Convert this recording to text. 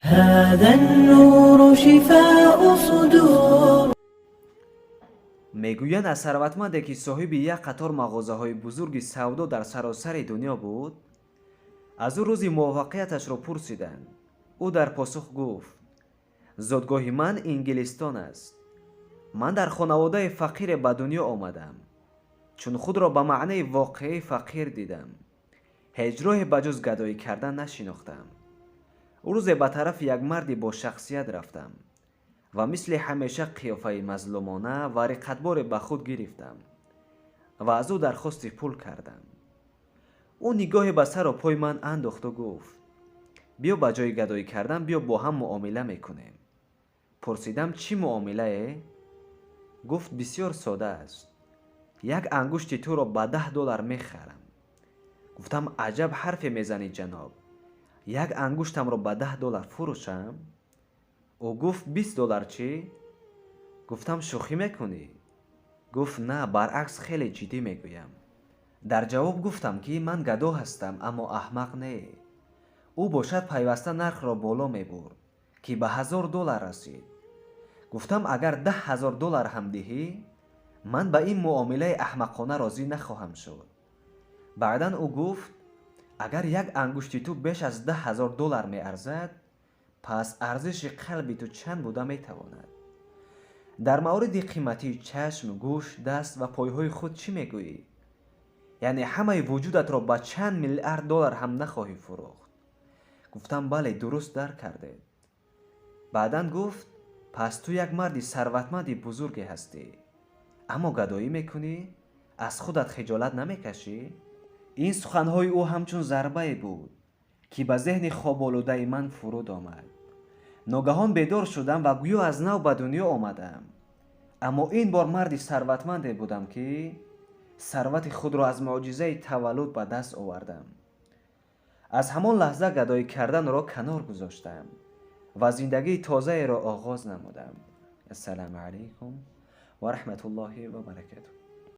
هذا النور شفاء صدور. Мегӯянд, аз сарватманде, ки соҳиби як қатор мағозаҳои бузурги савдо дар саросари дунё буд, аз ӯ рӯзи муваффақияташро пурсиданд. Ӯ дар посух гуфт: «Зодгоҳи ман Ингилистон аст. Ман дар хонаводаи фақире ба дунё омадам. Чун худро ба маънаи воқеӣ фақир дидам, ҳеҷ роҳе ба ҷуз гадоӣ кардан нашинохтам. Рӯзе ба тарафи як марди бошахсият рафтам ва мисли ҳамеша қиёфаи мазлумона ва риққатборе ба худ гирифтам ва аз ӯ дархости пул кардам. Ӯ нигоҳе ба сару пои ман андохту гуфт: «Биё, ба ҷои гадоӣ кардан, биё бо ҳам муомила мекунем». Пурсидам: «Чӣ муомилае?» Гуфт: «Бисёр сода аст. Як ангушти туро ба 10 доллар мехарам». Гуфтам: «Аҷаб ҳарфе мезанӣ, ҷаноб! Як ангуштамро ба 10 доллар фурӯшам?» Ӯ гуфт: «20 доллар чӣ?» Гуфтам: «Шӯхӣ мекунӣ?» Гуфт: «На, баръакс, хеле ҷиддӣ мегӯям». Дар ҷавоб гуфтам, ки ман гадо ҳастам, аммо аҳмақ не. Ӯ бошад пайваста нархро боло мебурд, ки ба 1000 доллар расид. Гуфтам: «Агар 10 000 доллар ҳам диҳӣ, ман ба ин муомилаи аҳмақона розӣ нахоҳам шуд». Баъдан ӯ гуфт: «Агар як ангушти ту беш аз 10 000 доллар меарзад, пас арзиши қалби ту чанд буда метавонад? Дар мавриди қиматии чашм, гӯш, даст ва пойҳои худ чӣ мегӯӣ? Яъне ҳамаи вуҷудатро ба чанд миллиард доллар ҳам нахоҳӣ фурӯхт». Гуфтам: «Бале, дуруст дарк кардед». Баъдан гуфт: «Пас ту як марди сарватманди бузурге ҳастӣ, аммо гадоӣ мекунӣ. Аз худат хиҷолат намекашӣ?» Ин суханҳои ӯ ҳамчун зарбае буд, ки ба зеҳни хоболудаи ман фуруд омад. Ногаҳон бедор шудам ва гӯё аз нав ба дунё омадам, аммо ин бор марди сарватманде будам, ки сарвати худро аз муъҷизаи таваллуд ба даст овардам. Аз ҳамон лаҳза гадоӣ карданро канор гузоштам ва зиндагии тозаеро оғоз намудам. Ассалому алайкум ва раҳматуллоҳи ва баракатуҳ.